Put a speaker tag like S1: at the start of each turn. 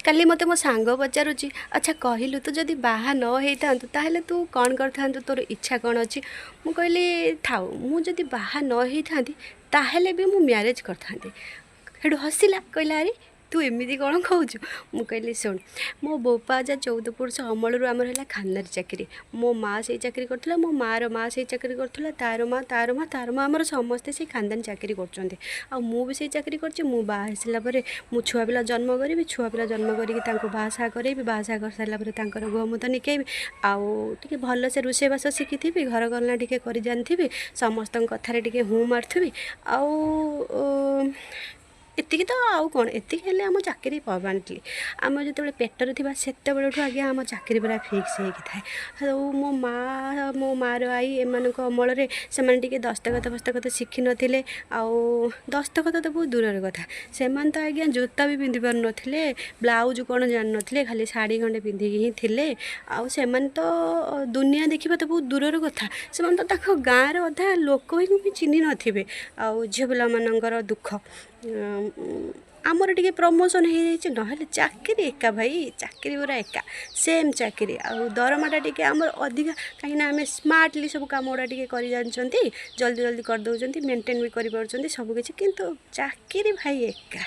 S1: କାଲି ମୋତେ ମୋ ସାଙ୍ଗ ପଚାରୁଛି, ଆଚ୍ଛା କହିଲୁ, ତୁ ଯଦି ବାହା ନ ହେଇଥାନ୍ତୁ ତାହେଲେ ତୁ କ'ଣ କରିଥାନ୍ତୁ? ତୋର ଇଚ୍ଛା କ'ଣ ଅଛି? ମୁଁ କହିଲି, ଥାଉ, ମୁଁ ଯଦି ବାହା ନ ହେଇଥାନ୍ତି ତାହେଲେ ବି ମୁଁ ମ୍ୟାରେଜ୍ କରିଥାନ୍ତି। ସେଠୁ ହସିଲା, କହିଲା, ଆରେ ତୁ ଏମିତି କ'ଣ କହୁଛୁ? ମୁଁ କହିଲି, ଶୁଣ, ମୋ ବୋପା ଅଜା 14 ପୁରୁଷ ଅମଳରୁ ଆମର ହେଲା ଖାନଦାନୀ ଚାକିରି। ମୋ ମା ସେଇ ଚାକିରି କରୁଥିଲା, ମୋ ମାଆର ମା ସେଇ ଚାକିରି କରୁଥିଲା, ତାର ମା, ତାର ମା, ତାର ମା, ଆମର ସମସ୍ତେ ସେଇ ଖାନଦାନୀ ଚାକିରି କରୁଛନ୍ତି। ଆଉ ମୁଁ ବି ସେଇ ଚାକିରି କରିଛି। ମୁଁ ବାହା ହେଇସାରିଲା ପରେ ମୁଁ ଛୁଆ ପିଲା ଜନ୍ମ କରିବି, ଛୁଆ ପିଲା ଜନ୍ମ କରିକି ତାଙ୍କୁ ବାହା ସାହା କରେଇବି, ବାହା ସାହା କରିସାରିଲା ପରେ ତାଙ୍କର ଗୋମୂତ ନିକେଇବି, ଆଉ ଟିକେ ଭଲସେ ରୋଷେଇବାସ ଶିଖିଥିବି, ଘର କରଣା ଟିକେ କରି ଜାଣିଥିବି, ସମସ୍ତଙ୍କ କଥାରେ ଟିକେ ହୁଁ ମାରୁଥିବି, ଆଉ ଏତିକି ତ। ଆଉ କ'ଣ? ଏତିକି ହେଲେ ଆମ ଚାକିରି ପରମାନେଣ୍ଟଲି। ଆମେ ଯେତେବେଳେ ପେଟରେ ଥିବା ସେତେବେଳଠୁ ଆଜ୍ଞା ଆମ ଚାକିରି ପୁରା ଫିକ୍ସ ହେଇକି ଥାଏ। ଆଉ ମୋ ମା, ମୋ ମାଆର ଆଈ, ଏମାନଙ୍କ ଅମଳରେ ସେମାନେ ଟିକେ ଦସ୍ତଖତ ଫସ୍ତଖତ ଶିଖିନଥିଲେ। ଆଉ ଦସ୍ତଖତ ତ ବହୁତ ଦୂରର କଥା, ସେମାନେ ତ ଆଜ୍ଞା ଜୋତା ବି ପିନ୍ଧି ପାରୁନଥିଲେ, ବ୍ଲାଉଜ୍ କ'ଣ ଜାଣିନଥିଲେ, ଖାଲି ଶାଢ଼ୀ ଖଣ୍ଡେ ପିନ୍ଧିକି ହିଁ ଥିଲେ। ଆଉ ସେମାନେ ତ ଦୁନିଆ ଦେଖିବା ତ ବହୁତ ଦୂରର କଥା, ସେମାନେ ତ ତାଙ୍କ ଗାଁର ଅଧା ଲୋକ ହିଁ ବି ଚିହ୍ନି ନଥିବେ। ଆଉ ଝିଅ ପିଲାମାନଙ୍କର ଦୁଃଖ, ଆମର ଟିକେ ପ୍ରମୋସନ୍ ହେଇଯାଇଛି, ନହେଲେ ଚାକିରି ଏକା ଭାଇ, ଚାକିରି ପୁରା ଏକା, ସେମ୍ ଚାକିରି। ଆଉ ଦରମାଟା ଟିକେ ଆମର ଅଧିକା, କାହିଁକିନା ଆମେ ସ୍ମାର୍ଟଲି ସବୁ କାମ ଗୁଡ଼ା ଟିକେ କରି ଜାଣିଛନ୍ତି, ଜଲ୍ଦି ଜଲ୍ଦି କରିଦେଉଛନ୍ତି, ମେଣ୍ଟେନ୍ ବି କରିପାରୁଛନ୍ତି ସବୁକିଛି, କିନ୍ତୁ ଚାକିରି ଭାଇ ଏକା।